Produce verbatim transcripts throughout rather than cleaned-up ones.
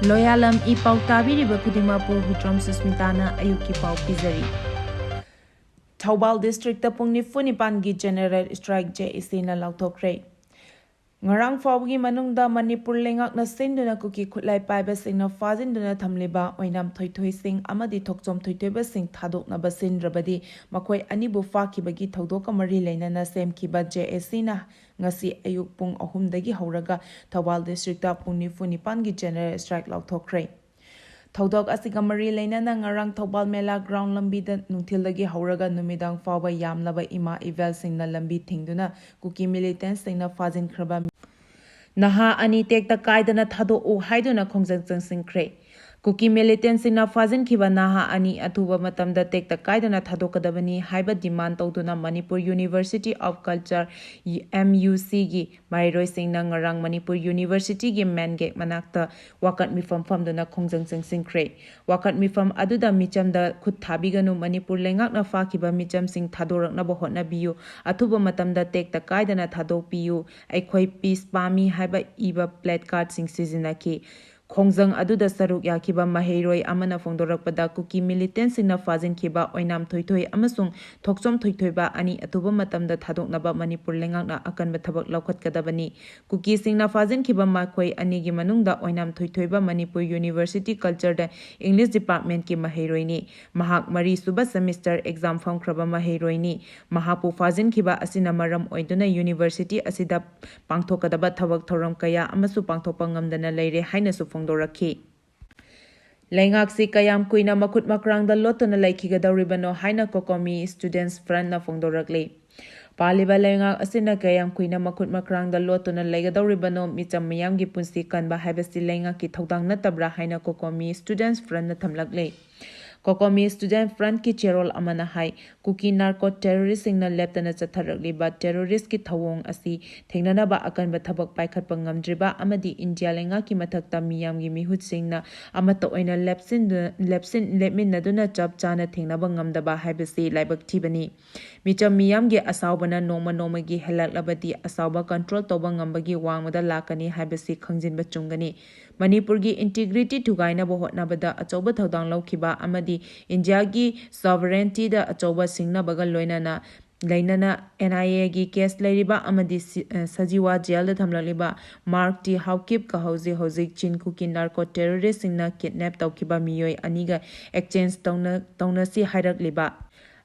ꯂꯣꯌꯥꯂꯝ E ꯄꯥꯎ ꯇꯥꯕꯤꯔꯤꯕ ꯈꯨꯗꯤꯡꯃꯛꯄꯨ ꯍꯨꯏꯗ꯭ꯔꯣꯝ ꯁꯨꯁꯃꯤꯇꯥꯅ ꯑꯌꯨꯛꯀꯤ ꯄꯥꯎ ꯄꯤꯖꯔꯤ꯫ ꯊꯧꯕꯥꯜ districtꯇ ꯄꯨꯡ ꯅꯤꯐꯨ ꯅꯤꯄꯥꯟꯒꯤ general strike J A Cꯅ ꯂꯥꯎꯊꯣꯛꯈ꯭ꯔꯦ꯫ ꯉꯔꯥꯡ ꯐꯥꯎꯕꯒꯤ ꯃꯅꯨꯡꯗ ꯃꯅꯤꯄꯨꯔ ꯂꯩꯉꯥꯛꯅ ꯁꯤꯟꯗꯨꯅ ꯀꯨꯀꯤ ꯈꯨꯠꯂꯥꯏ ꯄꯥꯏꯕꯁꯤꯡꯅ ꯐꯥꯖꯤꯟꯗꯨꯅ ꯊꯝꯂꯤꯕ ꯑꯣꯏꯅꯥꯝ ꯊꯣꯏꯊꯣꯏꯁꯤꯡ ꯑꯃꯗꯤ ꯊꯣꯛꯆꯣꯝ ꯊꯣꯏꯊꯣꯏꯕꯁꯤꯡ ꯊꯥꯗꯣꯛꯅꯕ ꯁꯤꯟꯗ꯭ꯔꯕꯗꯤ ꯃꯈꯣꯏ ꯑꯅꯤꯕꯨ ꯐꯥꯈꯤꯕꯒꯤ ꯊꯧꯗꯣꯛꯀ ꯃꯔꯤ ꯂꯩꯅꯅ ꯁꯦꯝꯈꯤꯕ J A Cꯅ ꯉꯁꯤ ꯑꯌꯨꯛ ꯄꯨꯡ ꯑꯍꯨꯝꯗꯒꯤ ꯍꯧꯔꯒ ꯊꯧꯕꯥꯜ districtꯇ ꯄꯨꯡ ꯅꯤꯐꯨ ꯅꯤꯄꯥꯟꯒꯤ general strike ꯂꯥꯎꯊꯣꯛꯈ꯭ꯔꯦ꯫ ꯊꯧꯗꯣꯛ ꯑꯁꯤꯒ ꯃꯔꯤ ꯂꯩꯅꯅ ꯉꯔꯥꯡ ꯊꯧꯕꯥꯜ ꯃꯦꯂꯥ ground ꯂꯝꯕꯤꯗ ꯅꯨꯡꯊꯤꯜꯗꯒꯤ ꯍꯧꯔꯒ ꯅꯨꯃꯤꯗꯥꯡ ꯐꯥꯎꯕ ꯌꯥꯝꯂꯕ ꯏꯃꯥ ꯏꯕꯦꯜꯁꯤꯡꯅ ꯂꯝꯕꯤ ꯊꯤꯡꯗꯨꯅ ꯀꯨꯀꯤ militantꯁꯤꯡꯅ ꯐꯥꯖꯤꯟꯈ꯭ꯔꯕ ꯅꯍꯥ ꯑꯅꯤ ꯇꯦꯛꯇ ꯀꯥꯏꯗꯅ ꯊꯥꯗꯣꯛꯎ ꯍꯥꯏꯗꯨꯅ ꯈꯣꯡꯖꯪ ꯆꯪꯁꯤꯟꯈ꯭ꯔꯦ꯫ ꯀꯨꯀꯤ militantꯁꯤꯡꯅ ꯐꯥꯖꯤꯟꯈꯤꯕ ꯅꯍꯥ ꯑꯅꯤ ꯑꯊꯨꯕ ꯃꯇꯝꯗ ꯇꯦꯛꯇ ꯀꯥꯏꯗꯅ ꯊꯥꯗꯣꯛꯀꯗꯕꯅꯤ ꯍꯥꯏꯕ demand ꯇꯧꯗꯨꯅ Manipur University of Culture, M U Cꯒꯤ ꯃꯍꯩꯔꯣꯏꯁꯤꯡꯅ ꯉꯔꯥꯡ ꯃꯅꯤꯄꯨꯔ Universityꯒꯤ main gate ꯃꯅꯥꯛꯇ ꯋꯥꯀꯠ ꯃꯤꯐꯝ ꯐꯝꯗꯨꯅ ꯈꯣꯡꯖꯪ ꯆꯪꯁꯤꯟꯈ꯭ꯔꯦ꯫ ꯋꯥꯀꯠ ꯃꯤꯐꯝ ꯑꯗꯨꯗ ꯃꯤꯆꯝꯗ ꯈꯨꯠ ꯊꯥꯕꯤꯒꯅꯨ, ꯃꯅꯤꯄꯨꯔ ꯂꯩꯉꯥꯛꯅ ꯐꯥꯈꯤꯕ ꯃꯤꯆꯝꯁꯤꯡ ꯊꯥꯗꯣꯔꯛꯅꯕ ꯍꯣꯠꯅꯕꯤꯌꯨ, ꯑꯊꯨꯕ ꯃꯇꯝꯗ ꯇꯦꯛꯇ ꯀꯥꯏꯗꯅ ꯊꯥꯗꯣꯛꯄꯤꯌꯨ, ꯑꯩꯈꯣꯏ peace ꯄꯥꯝꯃꯤ ꯍꯥꯏꯕ ꯏꯕ placardꯁꯤꯡ ꯁꯤꯖꯤꯟꯅꯈꯤ꯫ ꯈꯣꯡꯖꯪ ꯑꯗꯨꯗ ꯁꯔꯨꯛ ꯌꯥꯈꯤꯕ ꯃꯍꯩꯔꯣꯏ ꯑꯃꯅ ꯐꯣꯡꯗꯣꯔꯛꯄꯗ, ꯀꯨꯀꯤ militantꯁꯤꯡꯅ ꯐꯥꯖꯤꯟꯈꯤꯕ ꯑꯣꯏꯅꯥꯝ ꯊꯣꯏꯊꯣꯏ ꯑꯃꯁꯨꯡ ꯊꯣꯛꯆꯣꯝ ꯊꯣꯏꯊꯣꯏꯕ ꯑꯅꯤ ꯑꯊꯨꯕ ꯃꯇꯝꯗ ꯊꯥꯗꯣꯛꯅꯕ ꯃꯅꯤꯄꯨꯔ ꯂꯩꯉꯥꯛꯅ ꯑꯀꯟꯕ ꯊꯕꯛ ꯂꯧꯈꯠꯀꯗꯕꯅꯤ꯫ ꯀꯨꯀꯤꯁꯤꯡꯅ ꯐꯥꯖꯤꯟꯈꯤꯕ ꯃꯈꯣꯏ ꯑꯅꯤꯒꯤ ꯃꯅꯨꯡꯗ ꯑꯣꯏꯅꯥꯝ ꯊꯣꯏꯊꯣꯏꯕ Manipur University Cultureꯗ English departmentꯀꯤ ꯃꯍꯩꯔꯣꯏꯅꯤ꯫ ꯃꯍꯥꯛ ꯃꯔꯤꯁꯨꯕ semester exam ꯐꯝꯈ꯭ꯔꯕ ꯃꯍꯩꯔꯣꯏꯅꯤ꯫ ꯃꯍꯥꯛꯄꯨ ꯐꯥꯖꯤꯟꯈꯤꯕ ꯑꯁꯤꯅ ꯃꯔꯝ ꯑꯣꯏꯗꯨꯅ university ꯑꯁꯤꯗ ꯄꯥꯡꯊꯣꯛꯀꯗꯕ ꯊꯕꯛ ꯊꯧꯔꯝ ꯀꯌꯥ ꯑꯃꯁꯨ ꯄꯥꯡꯊꯣꯛꯄ ꯉꯝꯗꯅ ꯂꯩꯔꯦ ꯍꯥꯏꯅꯁꯨ ꯐꯣꯡꯗꯣꯔꯛꯈꯤ꯫ ꯂꯩꯉꯥꯛꯁꯤ ꯀꯌꯥꯝ ꯀꯨꯏꯅ ꯃꯈꯨꯠ ꯃꯈ꯭ꯔꯥꯡꯗ ꯂꯣꯠꯇꯨꯅ ꯂꯩꯈꯤꯒꯗꯧꯔꯤꯕꯅꯣ ꯍꯥꯏꯅ COCOMI Students Frontꯅ ꯐꯣꯡꯗꯣꯔꯛꯂꯤ꯫ ꯄꯥꯜꯂꯤꯕ ꯂꯩꯉꯥꯛ ꯑꯁꯤꯅ ꯀꯌꯥꯝ ꯀꯨꯏꯅ ꯃꯈꯨꯠ ꯃꯈ꯭ꯔꯥꯡꯗ ꯂꯣꯠꯇꯨꯅ ꯂꯩꯒꯗꯧꯔꯤꯕꯅꯣ? ꯃꯤꯆꯝ ꯃꯤꯌꯥꯝꯒꯤ ꯄꯨꯟꯁꯤ ꯀꯟꯕ ꯍꯥꯏꯕꯁꯤ ꯂꯩꯉꯥꯛꯀꯤ ꯊꯧꯗꯥꯡ ꯅꯠꯇꯕ꯭ꯔꯥ ꯍꯥꯏꯅ COCOMI Students Frontꯅ ꯊꯝꯂꯛꯂꯤ꯫ COCOMI Students Frontꯀꯤ ꯆꯦꯔꯣꯜ ꯑꯃꯅ ꯍꯥꯏ, ꯀꯨꯀꯤ narco terroristꯁꯤꯡꯅ ꯂꯦꯞꯇꯅ ꯆꯠꯊꯔꯛꯂꯤꯕ terroristꯀꯤ ꯊꯧꯑꯣꯡ ꯑꯁꯤ ꯊꯦꯡꯅꯅꯕ ꯑꯀꯟꯕ ꯊꯕꯛ ꯄꯥꯏꯈꯠꯄ ꯉꯝꯗ꯭ꯔꯤꯕ ꯑꯃꯗꯤ ꯏꯟꯗꯤꯌꯥ ꯂꯩꯉꯥꯛꯀꯤ ꯃꯊꯛꯇ ꯃꯤꯌꯥꯝꯒꯤ ꯃꯤꯍꯨꯠꯁꯤꯡꯅ ꯑꯃꯠꯇ ꯑꯣꯏꯅ ꯂꯦꯞꯁꯤꯟꯗꯨ-, ꯂꯦꯞꯁꯤꯟ-, ꯂꯦꯞꯃꯤꯟꯅꯗꯨꯅ ꯆꯞ ꯆꯥꯅ ꯊꯦꯡꯅꯕ ꯉꯝꯗꯕ ꯍꯥꯏꯕꯁꯤ ꯂꯥꯏꯕꯛ ꯊꯤꯕꯅꯤ꯫ ꯃꯤꯆꯝ ꯃꯤꯌꯥꯝꯒꯤ ꯑꯁꯥꯎꯕꯅ ꯅꯣꯡꯃ ꯅꯣꯡꯃꯒꯤ ꯍꯦꯜꯂꯛꯂꯕꯗꯤ ꯑꯁꯥꯎꯕ control ꯇꯧꯕ ꯉꯝꯕꯒꯤ ꯋꯥꯡꯃꯗ ꯂꯥꯛꯀꯅꯤ ꯍꯥꯏꯕꯁꯤ ꯈꯪꯖꯤꯟꯕ ꯆꯨꯝꯒꯅꯤ꯫ ꯃꯅꯤꯄꯨꯔꯒꯤ integrity ꯊꯨꯒꯥꯏꯅꯕ ꯍꯣꯠꯅꯕꯗ ꯑꯆꯧꯕ ꯊꯧꯗꯥꯡ ꯂꯧꯈꯤꯕ ꯑꯃꯗꯤ ꯏꯟꯗꯤꯌꯥꯒꯤ sovereigntyꯗ ꯑꯆꯧꯕ ꯁꯤꯡꯅꯕꯒ ꯂꯣꯏꯅꯅ ꯂꯩꯅꯅ NIAꯒꯤ case ꯂꯩꯔꯤꯕ ꯑꯃꯗꯤ ꯁꯤ-, ꯑ, ꯁꯖꯤꯋꯥ jailꯗ ꯊꯝꯂꯛꯂꯤꯕ ꯃꯥꯔꯛ ꯇꯤ ꯍꯥꯎꯀꯤꯞꯀ ꯍꯧꯖꯤꯛ ꯍꯧꯖꯤꯛ ꯆꯤꯟ ꯀꯨꯀꯤ narco terroristꯁꯤꯡꯅ kidnap ꯇꯧꯈꯤꯕ ꯃꯤꯑꯣꯏ ꯑꯅꯤꯒ exchange ꯇꯧꯅ-, ꯇꯧꯅꯁꯤ ꯍꯥꯏꯔꯛꯂꯤꯕ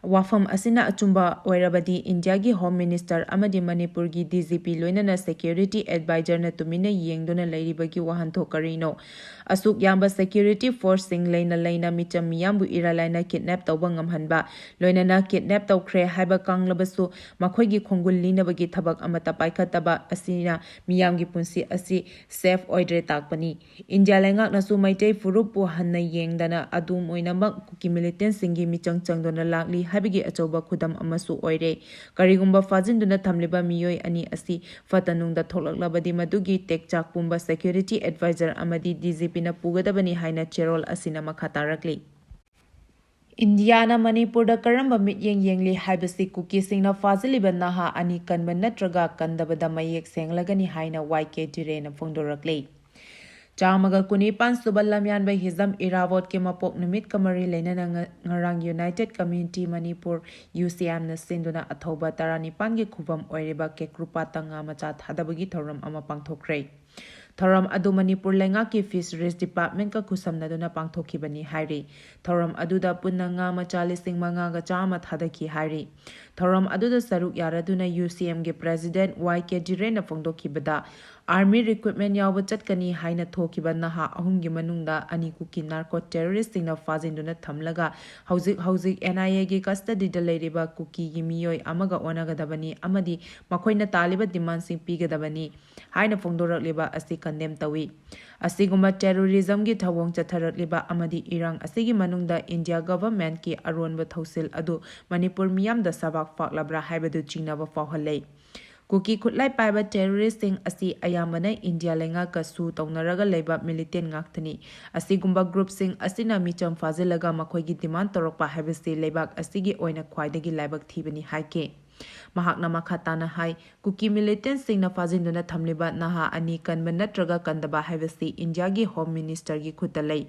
ꯋꯥꯐꯝ ꯑꯁꯤꯅ ꯑꯆꯨꯝꯕ ꯑꯣꯏꯔꯕꯗꯤ ꯏꯟꯗꯤꯌꯥꯒꯤ Home Minister ꯑꯃꯗꯤ ꯃꯅꯤꯄꯨꯔꯒꯤ DGP ꯂꯣꯏꯅꯅ security advisorꯅ ꯇꯨꯃꯤꯟꯅ ꯌꯦꯡꯗꯨꯅ ꯂꯩꯔꯤꯕꯒꯤ ꯋꯥꯍꯟꯊꯣꯛ ꯀꯔꯤꯅꯣ? ꯑꯁꯨꯛ ꯌꯥꯝꯕ security forceꯁꯤꯡ ꯂꯩꯅ ꯂꯩꯅ ꯃꯤꯆꯝ ꯃꯤꯌꯥꯝꯕꯨ ꯏꯔꯥꯏ ꯂꯥꯏꯅ kidnap ꯇꯧꯕ ꯉꯝꯍꯟꯕ, ꯂꯣꯏꯅꯅ kidnap ꯇꯧꯈ꯭ꯔꯦ ꯍꯥꯏꯕ ꯈꯪꯂꯕꯁꯨ ꯃꯈꯣꯏꯒꯤ ꯈꯣꯡꯒꯨꯜ ꯂꯤꯅꯕꯒꯤ ꯊꯕꯛ ꯑꯃꯠꯇ ꯄꯥꯏꯈꯠꯇꯕ ꯑꯁꯤꯅ ꯃꯤꯌꯥꯝꯒꯤ ꯄꯨꯟꯁꯤ ꯑꯁꯤ safe ꯑꯣꯏꯗ꯭ꯔꯦ ꯇꯥꯛꯄꯅꯤ꯫ ꯏꯟꯗꯤꯌꯥ ꯂꯩꯉꯥꯛꯅꯁꯨ ꯃꯩꯇꯩ ꯐꯨꯔꯨꯞꯄꯨ ꯍꯟꯅ ꯌꯦꯡꯗꯅ ꯑꯗꯨꯝ ꯑꯣꯏꯅꯃꯛ ꯀꯨꯀꯤ militantꯁꯤꯡꯒꯤ ꯃꯤꯆꯪ ꯆꯪꯗꯨꯅ ꯂꯥꯛꯂꯤ ꯍꯥꯏꯕꯒꯤ ꯑꯆꯧꯕ ꯈꯨꯗꯝ ꯑꯃꯁꯨ ꯑꯣꯏꯔꯦ꯫ ꯀꯔꯤꯒꯨꯝꯕ ꯐꯥꯖꯤꯟꯗꯨꯅ ꯊꯝꯂꯤꯕ ꯃꯤꯑꯣꯏ ꯑꯅꯤ ꯑꯁꯤ ꯐꯠꯇ ꯅꯨꯡꯗ ꯊꯣꯛꯂꯛꯂꯕꯗꯤ ꯃꯗꯨꯒꯤ ꯇꯦꯛꯆꯥꯛ ꯄꯨꯝꯕ security advisor ꯑꯃꯗꯤ DGPꯅ ꯄꯨꯒꯗꯕꯅꯤ ꯍꯥꯏꯅ ꯆꯦꯔꯣꯜ ꯑꯁꯤꯅ ꯃꯈꯥ ꯇꯥꯔꯛꯂꯤ꯫ ꯏꯟꯗꯤꯌꯥꯅ ꯃꯅꯤꯄꯨꯔꯗ ꯀꯔꯝꯕ ꯃꯤꯠꯌꯦꯡ ꯌꯦꯡꯂꯤ ꯍꯥꯏꯕꯁꯤ ꯀꯨꯀꯤꯁꯤꯡꯅ ꯐꯥꯖꯤꯜꯂꯤꯕ ꯅꯍꯥ ꯑꯅꯤ ꯀꯟꯕ ꯅꯠꯇ꯭ꯔꯒ ꯀꯟꯗꯕꯗ ꯃꯌꯦꯛ ꯁꯦꯡꯂꯒꯅꯤ ꯍꯥꯏꯅ ꯋꯥꯏ ꯀꯦ ꯖꯤꯔꯦꯅ ꯐꯣꯡꯗꯣꯔꯛꯂꯤ꯫ ꯆꯥꯝꯃꯒ ꯀꯨꯟꯅꯤꯄꯥꯟ ꯁꯨꯕ ꯂꯝꯌꯥꯟꯕ ꯍꯤꯖꯝ ꯏꯔꯥꯕꯣꯠꯀꯤ ꯃꯄꯣꯛ ꯅꯨꯃꯤꯠꯀ ꯃꯔꯤ ꯂꯩꯅꯅ ꯉ-, ꯉꯔꯥꯡ United Community Manipur, UCMꯅ ꯁꯤꯟꯗꯨꯅ ꯑꯊꯧꯕ ꯇꯔꯥꯅꯤꯄꯥꯟꯒꯤ ꯈꯨꯕꯝ ꯑꯣꯏꯔꯤꯕ ꯀꯦꯀ꯭ꯔꯨꯄꯥꯠꯇ ꯉꯥ ꯃꯆꯥ ꯊꯥꯗꯕꯒꯤ ꯊꯧꯔꯝ ꯑꯃ ꯄꯥꯡꯊꯣꯛꯈ꯭ꯔꯦ꯫ ꯊꯧꯔꯝ ꯑꯗꯨ ꯃꯅꯤꯄꯨꯔ ꯂꯩꯉꯥꯛꯀꯤ Fisheries Departmentꯀ ꯈꯨꯠꯁꯝꯅꯗꯨꯅ ꯄꯥꯡꯊꯣꯛꯈꯤꯕꯅꯤ ꯍꯥꯏꯔꯤ꯫ ꯊꯧꯔꯝ ꯑꯗꯨꯗ ꯄꯨꯟꯅ ꯉꯥ ꯃꯆꯥ ꯂꯤꯁꯤꯡ ꯃꯉꯥꯒ ꯆꯥꯝꯃ ꯊꯥꯗꯈꯤ ꯍꯥꯏꯔꯤ꯫ ꯊꯧꯔꯝ ꯑꯗꯨꯗ ꯁꯔꯨꯛ ꯌꯥꯔꯗꯨꯅ UCMꯒꯤ President ꯋꯥꯏ ꯀꯦ ꯖꯤꯔꯦꯟꯅ ꯐꯣꯡꯗꯣꯛꯈꯤꯕꯗ, Army recruitment ꯌꯥꯎꯕ ꯆꯠꯀꯅꯤ ꯍꯥꯏꯅ ꯊꯣꯛꯈꯤꯕ ꯅꯍꯥ ꯑꯍꯨꯝꯒꯤ ꯃꯅꯨꯡꯗ ꯑꯅꯤ ꯀꯨꯀꯤ narco terroristꯁꯤꯡꯅ ꯐꯥꯖꯤꯟꯗꯨꯅ ꯊꯝꯂꯒ ꯍꯧꯖꯤꯛ ꯍꯧꯖꯤꯛ NIAꯒꯤ custodyꯗ ꯂꯩꯔꯤꯕ ꯀꯨꯀꯤꯒꯤ ꯃꯤꯑꯣꯏ ꯑꯃꯒ ꯑꯣꯟꯅꯒꯗꯕꯅꯤ ꯑꯃꯗꯤ ꯃꯈꯣꯏꯅ ꯇꯥꯜꯂꯤꯕ demandꯁꯤꯡ ꯄꯤꯒꯗꯕꯅꯤ ꯍꯥꯏꯅ ꯐꯣꯡꯗꯣꯔꯛꯂꯤꯕ ꯑꯁꯤ condemn ꯇꯧꯏ꯫ ꯑꯁꯤꯒꯨꯝꯕ terrorismꯒꯤ ꯊꯧꯑꯣꯡ ꯆꯠꯊꯔꯛꯂꯤꯕ ꯑꯃꯗꯤ ꯏꯔꯥꯡ ꯑꯁꯤꯒꯤ ꯃꯅꯨꯡꯗ ꯏꯟꯗꯤꯌꯥ governmentꯀꯤ ꯑꯔꯣꯟꯕ ꯊꯧꯁꯤꯜ ꯑꯗꯨ ꯃꯅꯤꯄꯨꯔ ꯃꯤꯌꯥꯝꯗ ꯁꯕꯥꯛ ꯐꯥꯛꯂꯕ꯭ꯔꯥ ꯍꯥꯏꯕꯗꯨ ꯆꯤꯡꯅꯕ ꯐꯥꯎꯍꯜꯂꯦ꯫ ꯀꯨꯀꯤ ꯈꯨꯠꯂꯥꯏ ꯄꯥꯏꯕ ꯇꯦꯔꯣꯔꯤꯁꯁꯤꯡ ꯑꯁꯤ ꯑꯌꯥꯝꯕꯅ ꯏꯟꯗꯤꯌꯥ ꯂꯩꯉꯥꯛꯀ ꯁꯨ ꯇꯧꯅꯔꯒ ꯂꯩꯕ ꯃꯤꯂꯤꯇꯦꯟ ꯉꯥꯛꯇꯅꯤ꯫ ꯑꯁꯤꯒꯨꯝꯕ ꯒ꯭ꯔꯨꯞꯁꯤꯡ ꯑꯁꯤꯅ ꯃꯤꯆꯝ ꯐꯥꯖꯤꯜꯂꯒ ꯃꯈꯣꯏꯒꯤ ꯗꯤꯃꯥꯟ ꯇꯧꯔꯛꯄ ꯍꯥꯏꯕꯁꯤ ꯂꯩꯕꯥꯛ ꯑꯁꯤꯒꯤ ꯑꯣꯏꯅ ꯈ꯭ꯋꯥꯏꯗꯒꯤ ꯂꯥꯏꯕꯛ ꯊꯤꯕꯅꯤ ꯍꯥꯏꯈꯤ꯫ ꯃꯍꯥꯛꯅ ꯃꯈꯥ ꯇꯥꯅ ꯍꯥꯏ, ꯀꯨꯀꯤ ꯃꯤꯂꯤꯇꯦꯟꯁꯤꯡꯅ ꯐꯥꯖꯤꯟꯗꯨꯅ ꯊꯝꯂꯤꯕ ꯅꯍꯥ ꯑꯅꯤ ꯀꯟꯕ ꯅꯠꯇ꯭ꯔꯒ ꯀꯟꯗꯕ ꯍꯥꯏꯕꯁꯤ ꯏꯟꯗꯤꯌꯥꯒꯤ ꯍꯣꯝ ꯃꯤꯅꯤꯁꯇꯔꯒꯤ ꯈꯨꯠꯇ ꯂꯩ꯫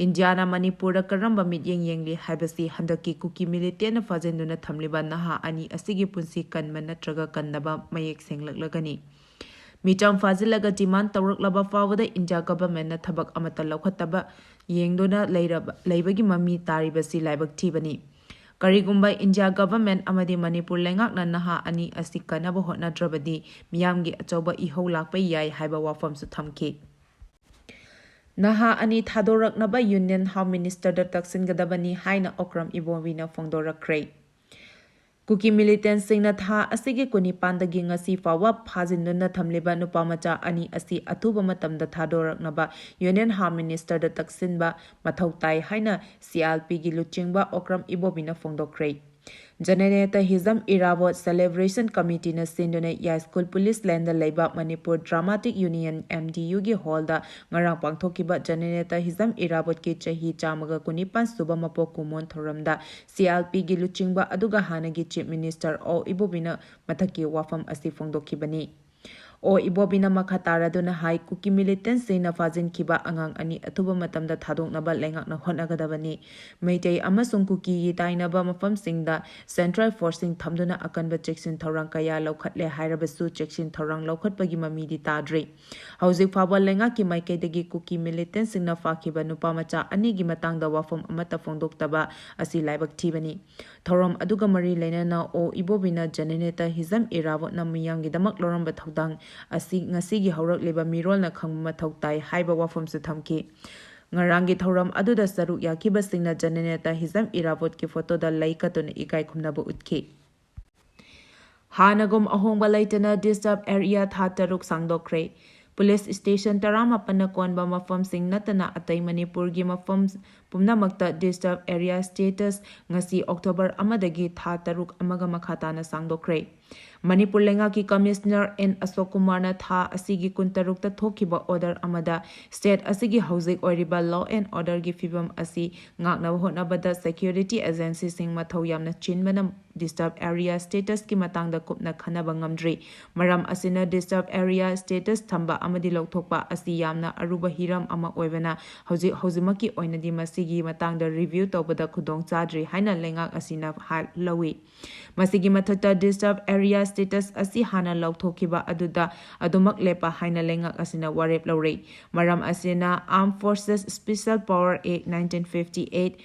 ꯏꯟꯗꯤꯌꯥꯅ ꯃꯅꯤꯄꯨꯔꯗ ꯀꯔꯝꯕ ꯃꯤꯠꯌꯦꯡ ꯌꯦꯡꯂꯤ ꯍꯥꯏꯕꯁꯤ ꯍꯟꯗꯛꯀꯤ ꯀꯨꯀꯤ ꯃꯤꯂꯤꯇꯦꯟꯅ ꯐꯥꯖꯤꯟꯗꯨꯅ ꯊꯝꯂꯤꯕ ꯅꯍꯥ ꯑꯅꯤ ꯑꯁꯤꯒꯤ ꯄꯨꯟꯁꯤ ꯀꯟꯕ ꯅꯠꯇ꯭ꯔꯒ ꯀꯟꯗꯕ ꯃꯌꯦꯛ ꯁꯦꯡꯂꯛꯂꯒꯅꯤ꯫ ꯃꯤꯆꯝ ꯐꯥꯖꯤꯜꯂꯒ ꯗꯤꯃꯥꯟ ꯇꯧꯔꯛꯂꯕ ꯐꯥꯎꯕꯗ ꯏꯟꯗꯤꯌꯥ ꯒꯚꯔꯟꯃꯦꯟꯠꯅ ꯊꯕꯛ ꯑꯃꯠꯇ ꯂꯧꯈꯠꯇꯕ ꯌꯦꯡꯗꯨꯅ ꯂꯩꯔꯕ, ꯂꯩꯕꯒꯤ ꯃꯃꯤ ꯇꯥꯔꯤꯕꯁꯤ ꯂꯥꯏꯕꯛ ꯊꯤꯕꯅꯤ꯫ ꯀꯔꯤꯒꯨꯝꯕ ꯏꯟꯗꯤꯌꯥ ꯒꯚꯔꯟꯃꯦꯟꯠ ꯑꯃꯗꯤ ꯃꯅꯤꯄꯨꯔ ꯂꯩꯉꯥꯛꯅ ꯅꯍꯥ ꯑꯅꯤ ꯑꯁꯤ ꯀꯟꯅꯕ ꯍꯣꯠꯅꯗ꯭ꯔꯕꯗꯤ ꯃꯤꯌꯥꯝꯒꯤ ꯑꯆꯧꯕ ꯏꯍꯧ ꯂꯥꯛꯄ ꯌꯥꯏ ꯍꯥꯏꯕ ꯋꯥꯐꯝꯁꯨ ꯊꯝꯈꯤ꯫ ꯅꯍꯥ ꯑꯅꯤ ꯊꯥꯗꯣꯔꯛꯅꯕ ꯌꯨꯅꯤꯌꯟ ꯍꯣꯝ ꯃꯤꯅꯤꯁꯇꯔꯗ ꯇꯛꯁꯤꯟꯒꯗꯕꯅꯤ ꯍꯥꯏꯅ ꯑꯣꯀ꯭ꯔꯝ ꯏꯕꯣꯕꯤꯅ ꯐꯣꯡꯗꯣꯔꯛꯈ꯭ꯔꯦ꯫ ꯀꯨꯀꯤ ꯃꯤꯂꯤꯇꯦꯟꯁꯤꯡꯅ ꯊꯥ ꯑꯁꯤꯒꯤ ꯀꯨꯟꯅꯤꯄꯥꯟꯗꯒꯤ ꯉꯁꯤ ꯐꯥꯎꯕ ꯐꯥꯖꯤꯟꯗꯨꯅ ꯊꯝꯂꯤꯕ ꯅꯨꯄꯥ ꯃꯆꯥ ꯑꯅꯤ ꯑꯁꯤ ꯑꯊꯨꯕ ꯃꯇꯝꯗ ꯊꯥꯗꯣꯔꯛꯅꯕ ꯌꯨꯅꯤꯌꯟ ꯍꯣꯝ ꯃꯤꯅꯤꯁꯇꯔꯗ ꯇꯛꯁꯤꯟꯕ ꯃꯊꯧ ꯇꯥꯏ ꯍꯥꯏꯅ ꯁꯤ ꯑꯥꯔ ꯄꯤꯒꯤ ꯂꯨꯆꯤꯡꯕ ꯑꯣꯀ꯭ꯔꯝ ꯏꯕꯣꯕꯤꯅ ꯐꯣꯡꯗꯣꯛꯈ꯭ꯔꯦ꯫ ꯖꯅꯅꯦꯇ ꯍꯤꯖꯝ ꯏꯔꯥꯕꯣꯠ ꯁꯦꯂꯦꯕ꯭ꯔꯦꯁꯟ ꯀꯃꯤꯇꯤꯅ ꯁꯤꯟꯗꯨꯅ ꯌꯥꯏꯁ꯭ꯀꯨꯜ ꯄꯨꯂꯤꯁ ꯂꯦꯟꯗ ꯂꯩꯕ ꯃꯅꯤꯄꯨꯔ ꯗ꯭ꯔꯥꯃꯥꯇꯤꯛ ꯌꯨꯅꯤꯌꯟ, ꯑꯦꯝ ꯗꯤ ꯌꯨꯒꯤ ꯍꯣꯜꯗ ꯉꯔꯥꯡ ꯄꯥꯡꯊꯣꯛꯈꯤꯕ ꯖꯅꯅꯦꯇ ꯍꯤꯖꯝ ꯏꯔꯥꯕꯣꯠꯀꯤ ꯆꯍꯤ ꯆꯥꯝꯃꯒ ꯀꯨꯟꯅꯤꯄꯥꯟ ꯁꯨꯕ ꯃꯄꯣꯛ ꯀꯨꯝꯑꯣꯟ ꯊꯧꯔꯝꯗ ꯁꯤ ꯑꯥꯔ ꯄꯤꯒꯤ ꯂꯨꯆꯤꯡꯕ ꯑꯗꯨꯒ ꯍꯥꯟꯅꯒꯤ ꯆꯤꯐ ꯃꯤꯅꯤꯁꯇꯔ ꯑꯣ ꯏꯕꯣꯕꯤꯅ ꯃꯊꯛꯀꯤ ꯋꯥꯐꯝ ꯑꯁꯤ ꯐꯣꯡꯗꯣꯛꯈꯤꯕꯅꯤ꯫ ꯑꯣ ꯏꯕꯣꯕꯤꯅ ꯃꯈꯥ ꯇꯥꯔꯗꯨꯅ ꯍꯥꯏ, ꯀꯨꯀꯤ ꯃꯤꯂꯤꯇꯦꯟꯁꯤꯡꯅ ꯐꯥꯖꯤꯟꯈꯤꯕ ꯑꯉꯥꯡ ꯑꯅꯤ ꯑꯊꯨꯕ ꯃꯇꯝꯗ ꯊꯥꯗꯣꯛꯅꯕ ꯂꯩꯉꯥꯛꯅ ꯍꯣꯠꯅꯒꯗꯕꯅꯤ꯫ ꯃꯩꯇꯩ ꯑꯃꯁꯨꯡ ꯀꯨꯀꯤꯒꯤ ꯇꯥꯏꯅꯕ ꯃꯐꯝꯁꯤꯡꯗ ꯁꯦꯟꯇ꯭ꯔꯦꯜ ꯐꯣꯔꯁꯁꯤꯡ ꯊꯝꯗꯨꯅ ꯑꯀꯟꯕ ꯆꯦꯛꯁꯤꯟ ꯊꯧꯔꯥꯡ ꯀꯌꯥ ꯂꯧꯈꯠꯂꯦ ꯍꯥꯏꯔꯕꯁꯨ ꯆꯦꯛꯁꯤꯟ ꯊꯧꯔꯥꯡ ꯂꯧꯈꯠꯄꯒꯤ ꯃꯃꯤꯗꯤ ꯇꯥꯗ꯭ꯔꯤ꯫ ꯍꯧꯖꯤꯛ ꯐꯥꯎꯕ ꯂꯩꯉꯥꯛꯀꯤ ꯃꯥꯏꯀꯩꯗꯒꯤ ꯀꯨꯀꯤ ꯃꯤꯂꯤꯇꯦꯟꯁꯤꯡꯅ ꯐꯥꯈꯤꯕ ꯅꯨꯄꯥ ꯃꯆꯥ ꯑꯅꯤꯒꯤ ꯃꯇꯥꯡꯗ ꯋꯥꯐꯝ ꯑꯃꯠꯇ ꯐꯣꯡꯗꯣꯛꯇꯕ ꯑꯁꯤ ꯂꯥꯏꯕꯛ ꯊꯤꯕꯅꯤ꯫ ꯊꯧꯔꯝ ꯑꯗꯨꯒ ꯃꯔꯤ ꯂꯩꯅꯅ ꯑꯣ ꯏꯕꯣꯕꯤꯅ ꯖꯅꯅꯦꯇ ꯍꯤꯖꯝ ꯏꯔꯥꯕꯣꯠꯅ ꯃꯤꯌꯥꯝꯒꯤꯗꯃꯛ ꯂꯧꯔꯝꯕ ꯊꯧꯗꯥꯡ ꯑꯁꯤ ꯉꯁꯤꯒꯤ ꯍꯧꯔꯛꯂꯤꯕ ꯃꯤꯔꯣꯜꯅ ꯈꯪꯕ ꯃꯊꯧ ꯇꯥꯏ ꯍꯥꯏꯕ ꯋꯥꯐꯝꯁꯨ ꯊꯝꯈꯤ꯫ ꯉꯔꯥꯡꯒꯤ ꯊꯧꯔꯝ ꯑꯗꯨꯗ ꯁꯔꯨꯛ ꯌꯥꯈꯤꯕꯁꯤꯡꯅ ꯖꯅꯅꯦꯇ ꯍꯤꯖꯝ ꯏꯔꯥꯕꯣꯠꯀꯤ ꯐꯣꯇꯣꯗ ꯂꯩ ꯀꯠꯇꯨꯅ ꯏꯀꯥꯏ ꯈꯨꯝꯅꯕ ꯎꯠꯈꯤ꯫ ꯍꯥꯟꯅꯒꯨꯝ ꯑꯍꯣꯡꯕ ꯂꯩꯇꯅ ꯗꯤꯁꯇꯔꯕ ꯑꯦꯔꯤꯌꯥ ꯊꯥ ꯇꯔꯨꯛ ꯁꯥꯡꯗꯣꯛꯈ꯭ꯔꯦ꯫ ꯄꯨꯂꯤꯁ ꯁ꯭ꯇꯦꯁꯟ ꯇꯔꯥꯃꯥꯄꯟꯅ ꯀꯣꯟꯕ ꯃꯐꯝꯁꯤꯡ ꯅꯠꯇꯅ ꯑꯇꯩ ꯃꯅꯤꯄꯨꯔꯒꯤ ꯃꯐꯝ, ꯄꯨꯝꯅꯃꯛꯇ Disturbed Area Status ꯉꯁꯤ October ꯑꯃꯗꯒꯤ ꯊꯥ ꯇꯔꯨꯛ ꯑꯃꯒ ꯃꯈꯥ ꯇꯥꯅ ꯁꯥꯡꯗꯣꯛꯈ꯭ꯔꯦ꯫ ꯃꯅꯤꯄꯨꯔ ꯂꯩꯉꯥꯛꯀꯤ Commissioner N ꯑꯁꯣꯛ ꯀꯨꯃꯥꯔꯅ ꯊꯥ ꯑꯁꯤꯒꯤ ꯀꯨꯟꯇꯔꯨꯛꯇ ꯊꯣꯛꯈꯤꯕ order ꯑꯃꯗ state ꯑꯁꯤꯒꯤ ꯍꯧꯖꯤꯛ ꯑꯣꯏꯔꯤꯕ law and orderꯒꯤ ꯐꯤꯕꯝ ꯑꯁꯤ ꯉꯥꯛꯅꯕ ꯍꯣꯠꯅꯕꯗ security agencyꯁꯤꯡ ꯃꯊꯧ ꯌꯥꯝꯅ ꯆꯤꯟꯕꯅ Disturbed Area Statusꯀꯤ ꯃꯇꯥꯡꯗ ꯀꯨꯞꯅ ꯈꯟꯅꯕ ꯉꯝꯗ꯭ꯔꯤ꯫ ꯃꯔꯝ ꯑꯁꯤꯅ Disturbed Area Status ꯊꯝꯕ ꯑꯃꯗꯤ ꯂꯧꯊꯣꯛꯄ ꯑꯁꯤ ꯌꯥꯝꯅ ꯑꯔꯨꯕ ꯍꯤꯔꯝ ꯑꯃ ꯑꯣꯏꯕꯅ ꯍꯧꯖꯤꯛ ꯍꯧꯖꯤꯛꯃꯛꯀꯤ ꯑꯣꯏꯅꯗꯤ ꯃꯁꯤꯒꯤ ꯃꯇꯥꯡꯗ review ꯇꯧꯕꯗ ꯈꯨꯗꯣꯡ ꯆꯥꯗ꯭ꯔꯤ ꯍꯥꯏꯅ ꯂꯩꯉꯥꯛ ꯑꯁꯤꯅ ꯍꯥꯏ-, ꯂꯧꯏ꯫ ꯃꯁꯤꯒꯤ ꯃꯊꯛꯇ Disturbed Area Status ꯑꯁꯤ ꯍꯥꯟꯅ ꯂꯧꯊꯣꯛꯈꯤꯕ ꯑꯗꯨꯗ ꯑꯗꯨꯃꯛ ꯂꯦꯞꯄ ꯍꯥꯏꯅ ꯂꯩꯉꯥꯛ ꯑꯁꯤꯅ ꯋꯥꯔꯦꯞ ꯂꯧꯔꯦ꯫ ꯃꯔꯝ ꯑꯁꯤꯅ Armed Forces Special Power Act nineteen fifty eight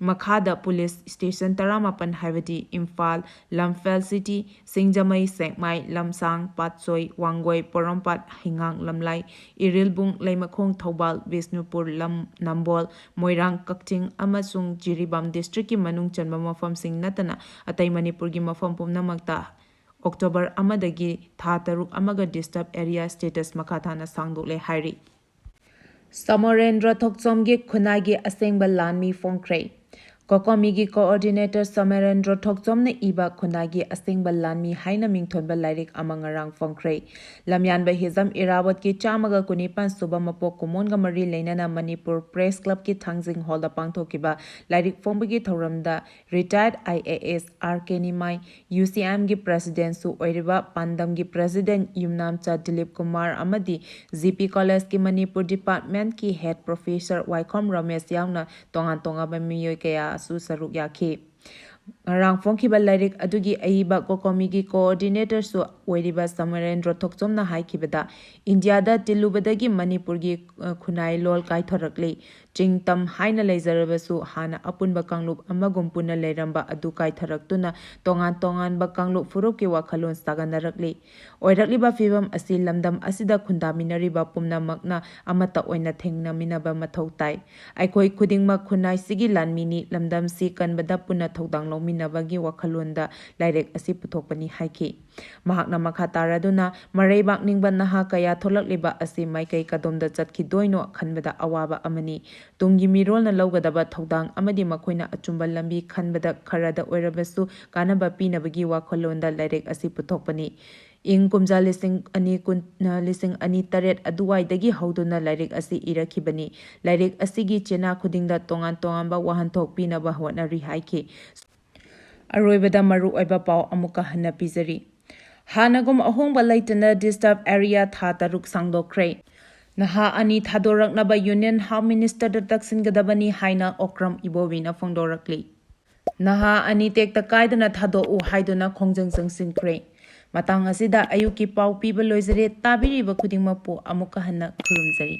ꯃꯈꯥꯗ police station ꯇꯔꯥꯃꯥꯄꯟ ꯍꯥꯏꯕꯗꯤ ꯏꯝꯐꯥꯜ, ꯂꯝꯐꯦꯜ City, ꯁꯤꯡꯖꯃꯩ, ꯁꯦꯛꯃꯥꯏ, ꯂꯝꯁꯥꯡ, ꯄꯥꯠꯁꯣꯏ, ꯋꯥꯡꯒꯣꯏ, ꯄꯣꯔꯣꯝꯄꯥꯠ, ꯍꯩꯉꯥꯡ, ꯂꯝꯂꯥꯏ, ꯏꯔꯤꯜꯕꯨꯡ, ꯂꯩꯃꯈꯣꯡ, ꯊꯧꯕꯥꯜ, ꯕꯤꯁꯅꯨꯄꯨꯔ, ꯂꯝ-, ꯅꯝꯕꯣꯜ, ꯃꯣꯏꯔꯥꯡ, ꯀꯛꯆꯤꯡ ꯑꯃꯁꯨꯡ ꯖꯤꯔꯤꯕꯥꯝ districtꯀꯤ ꯃꯅꯨꯡ ꯆꯟꯕ ꯃꯐꯝꯁꯤꯡ ꯅꯠꯇꯅ ꯑꯇꯩ ꯃꯅꯤꯄꯨꯔꯒꯤ ꯃꯐꯝ ꯄꯨꯝꯅꯃꯛꯇ October ꯑꯃꯗꯒꯤ ꯊꯥ ꯇꯔꯨꯛ ꯑꯃꯒ Disturbed Area Status ꯃꯈꯥ ꯇꯥꯅ ꯁꯥꯡꯗꯣꯛꯂꯦ ꯍꯥꯏꯔꯤ꯫ ꯁꯃꯔꯦꯟꯗ꯭ꯔ ꯊꯣꯛꯆꯣꯝꯒꯤ ꯈꯨꯟꯅꯥꯏꯒꯤ ꯑꯁꯦꯡꯕ ꯂꯥꯟꯃꯤ ꯐꯣꯡꯈ꯭ꯔꯦ꯫ ꯀꯣꯀꯣꯃꯤꯒꯤ coordinator ꯁꯃꯔꯦꯟꯗ꯭ꯔ ꯊꯣꯛꯆꯣꯝꯅ ꯏꯕ ꯈꯨꯟꯅꯥꯏꯒꯤ ꯑꯁꯦꯡꯕ ꯂꯥꯟꯃꯤ ꯍꯥꯏꯅ ꯃꯤꯡꯊꯣꯟꯕ ꯂꯥꯏꯔꯤꯛ ꯑꯃ ꯉꯔꯥꯡ ꯐꯣꯡꯈ꯭ꯔꯦ꯫ ꯂꯝꯌꯥꯟꯕ ꯍꯤꯖꯝ ꯏꯔꯥꯕꯣꯠꯀꯤ ꯆꯥꯝꯃꯒ ꯀꯨꯟꯅꯤꯄꯥꯟ ꯁꯨꯕ ꯃꯄꯣꯛ ꯀꯨꯝꯑꯣꯟꯒ ꯃꯔꯤ ꯂꯩꯅꯅ ꯃꯅꯤꯄꯨꯔ Press Clubꯀꯤ ꯊꯥꯡꯖꯤꯡ hallꯗ ꯄꯥꯡꯊꯣꯛꯈꯤꯕ ꯂꯥꯏꯔꯤꯛ ꯐꯣꯡꯕꯒꯤ ꯊꯧꯔꯝꯗ retired I A S R K ꯅꯤꯃꯥꯏ, UCMꯒꯤ presidentꯁꯨ ꯑꯣꯏꯔꯤꯕ ꯄꯥꯟꯗꯝꯒꯤ president ꯌꯨꯝꯅꯥꯝꯆꯥ ꯗꯤꯂꯤꯞ ꯀꯨꯃꯥꯔ ꯑꯃꯗꯤ G P Collegeꯀꯤ Manipur departmentꯀꯤ head professor ꯋꯥꯏꯈꯣꯝ ꯔꯃꯦꯁ ꯌꯥꯎꯅ ꯇꯣꯉꯥꯟ ꯇꯣꯉꯥꯟꯕ ꯃꯤꯑꯣꯏ ꯀꯌꯥꯁꯨ ꯁꯔꯨꯛ ꯌꯥꯈꯤ꯫ ꯉꯔꯥꯡ ꯐꯣꯡꯈꯤꯕ ꯂꯥꯏꯔꯤꯛ ꯑꯗꯨꯒꯤ ꯑꯏꯕ ꯀꯣꯀꯣꯃꯤꯒꯤ coordinatorꯁꯨ ꯑꯣꯏꯔꯤꯕ ꯁꯃꯔꯦꯟꯗ꯭ꯔ ꯊꯣꯛꯆꯣꯝꯅ ꯍꯥꯏꯈꯤꯕꯗ, ꯏꯟꯗꯤꯌꯥꯗ ꯇꯤꯜꯂꯨꯕꯗꯒꯤ ꯃꯅꯤꯄꯨꯔꯒꯤ, ꯑ, ꯈꯨꯟꯅꯥꯏ ꯂꯣꯜ ꯀꯥꯏꯊꯔꯛꯂꯤ꯫ ꯆꯤꯡ ꯇꯝ ꯍꯥꯏꯅ ꯂꯩꯖꯔꯕꯁꯨ ꯍꯥꯟꯅ ꯑꯄꯨꯟꯕ ꯀꯥꯡꯂꯨꯞ ꯑꯃꯒꯨꯝ ꯄꯨꯟꯅ ꯂꯩꯔꯝꯕ ꯑꯗꯨ ꯀꯥꯏꯊꯔꯛꯇꯨꯅ ꯇꯣꯉꯥꯟ ꯇꯣꯉꯥꯟꯕ ꯀꯥꯡꯂꯨꯞ ꯐꯨꯔꯨꯞꯀꯤ ꯋꯥꯈꯜꯂꯣꯟ ꯁꯥꯒꯟꯅꯔꯛꯂꯤ꯫ ꯑꯣꯏꯔꯛꯂꯤꯕ ꯐꯤꯕꯝ ꯑꯁꯤ ꯂꯝꯗꯝ ꯑꯁꯤꯗ ꯈꯨꯟꯗꯥꯃꯤꯟꯅꯔꯤꯕ ꯄꯨꯝꯅꯃꯛꯅ ꯑꯃꯠꯇ ꯑꯣꯏꯅ ꯊꯦꯡꯅꯃꯤꯟꯅꯕ ꯃꯊꯧ ꯇꯥꯏ꯫ ꯑꯩꯈꯣꯏ ꯈꯨꯗꯤꯡꯃꯛ ꯈꯨꯟꯅꯥꯏꯁꯤꯒꯤ ꯂꯥꯟꯃꯤꯅꯤ, ꯂꯝꯗꯝꯁꯤ ꯀꯟꯕꯗ ꯄꯨꯟꯅ ꯊꯧꯗꯥꯡ ꯂꯧꯃꯤꯟꯅꯕꯒꯤ ꯋꯥꯈꯜꯂꯣꯟꯗ ꯂꯥꯏꯔꯤꯛ ꯑꯁꯤ ꯄꯨꯊꯣꯛꯄꯅꯤ ꯍꯥꯏꯈꯤ꯫ ꯃꯍꯥꯛꯅ ꯃꯈꯥ ꯇꯥꯔꯗꯨꯅ, ꯃꯔꯩꯕꯥꯛ ꯅꯤꯡꯕ ꯅꯍꯥ ꯀꯌꯥ ꯊꯣꯛꯂꯛꯂꯤꯕ ꯑꯁꯤ ꯃꯥꯏꯀꯩ ꯀꯗꯣꯝꯗ ꯆꯠꯈꯤꯗꯣꯏꯅꯣ ꯈꯟꯕꯗ ꯑꯋꯥꯕ ꯑꯃꯅꯤ꯫ ꯇꯨꯡꯒꯤ ꯃꯤꯔꯣꯜꯅ ꯂꯧꯒꯗꯕ ꯊꯧꯗꯥꯡ ꯑꯃꯗꯤ ꯃꯈꯣꯏꯅ ꯑꯆꯨꯝꯕ ꯂꯝꯕꯤ ꯈꯟꯕꯗ ꯈꯔꯗ ꯑꯣꯏꯔꯕꯁꯨ ꯀꯥꯟꯅꯕ ꯄꯤꯅꯕꯒꯤ ꯋꯥꯈꯜꯂꯣꯟꯗ ꯂꯥꯏꯔꯤꯛ ꯑꯁꯤ ꯄꯨꯊꯣꯛꯄꯅꯤ꯫ ꯏꯪ ꯀꯨꯝꯖꯥ ꯂꯤꯁꯤꯡ ꯑꯅꯤ ꯀꯨꯟ, ꯂꯤꯁꯤꯡ ꯑꯅꯤ ꯇꯔꯦꯠ ꯑꯗꯨꯋꯥꯏꯗꯒꯤ ꯍꯧꯗꯨꯅ ꯂꯥꯏꯔꯤꯛ ꯑꯁꯤ ꯏꯔꯛꯈꯤꯕꯅꯤ꯫ ꯂꯥꯏꯔꯤꯛ ꯑꯁꯤꯒꯤ ꯆꯦꯅꯥ ꯈꯨꯗꯤꯡꯗ ꯇꯣꯉꯥꯟ ꯇꯣꯉꯥꯟꯕ ꯋꯥꯍꯟꯊꯣꯛ ꯄꯤꯅꯕ ꯍꯣꯠꯅꯔꯤ ꯍꯥꯏꯈꯤ꯫ ꯑꯔꯣꯏꯕꯗ ꯃꯔꯨꯑꯣꯏꯕ ꯄꯥꯎ ꯑꯃꯨꯛꯀ ꯍꯟꯅ ꯄꯤꯖꯔꯤ꯫ ꯍꯥꯟꯅꯒꯨꯝ ꯑꯍꯣꯡꯕ ꯂꯩꯇꯅ ꯗꯤꯁꯇꯔꯕ ꯑꯦꯔꯤꯌꯥ ꯊꯥ ꯇꯔꯨꯛ ꯁꯥꯡꯗꯣꯛꯈ꯭ꯔꯦ꯫ ꯅꯍꯥ ꯑꯅꯤ ꯊꯥꯗꯣꯔꯛꯅꯕ ꯌꯨꯅꯤꯌꯟ ꯍꯣꯝ ꯃꯤꯅꯤꯁꯇꯔꯗ ꯇꯛꯁꯤꯟꯒꯗꯕꯅꯤ ꯍꯥꯏꯅ ꯑꯣꯀ꯭ꯔꯝ ꯏꯕꯣꯕꯤꯅ ꯐꯣꯡꯗꯣꯔꯛꯂꯤ꯫ ꯅꯍꯥ ꯑꯅꯤ ꯇꯦꯛꯇ ꯀꯥꯏꯗꯅ ꯊꯥꯗꯣꯛꯎ ꯍꯥꯏꯗꯨꯅ ꯈꯣꯡꯖꯪ ꯆꯪꯁꯤꯟꯈ꯭ꯔꯦ꯫ ꯃꯇꯥꯡ ꯑꯁꯤꯗ ꯑꯌꯨꯛꯀꯤ ꯄꯥꯎ ꯄꯤꯕ ꯂꯣꯏꯖꯔꯦ꯫ ꯇꯥꯕꯤꯔꯤꯕ ꯈꯨꯗꯤꯡꯃꯛꯄꯨ ꯑꯃꯨꯛꯀ ꯍꯟꯅ ꯈꯨꯔꯨꯝꯖꯔꯤ꯫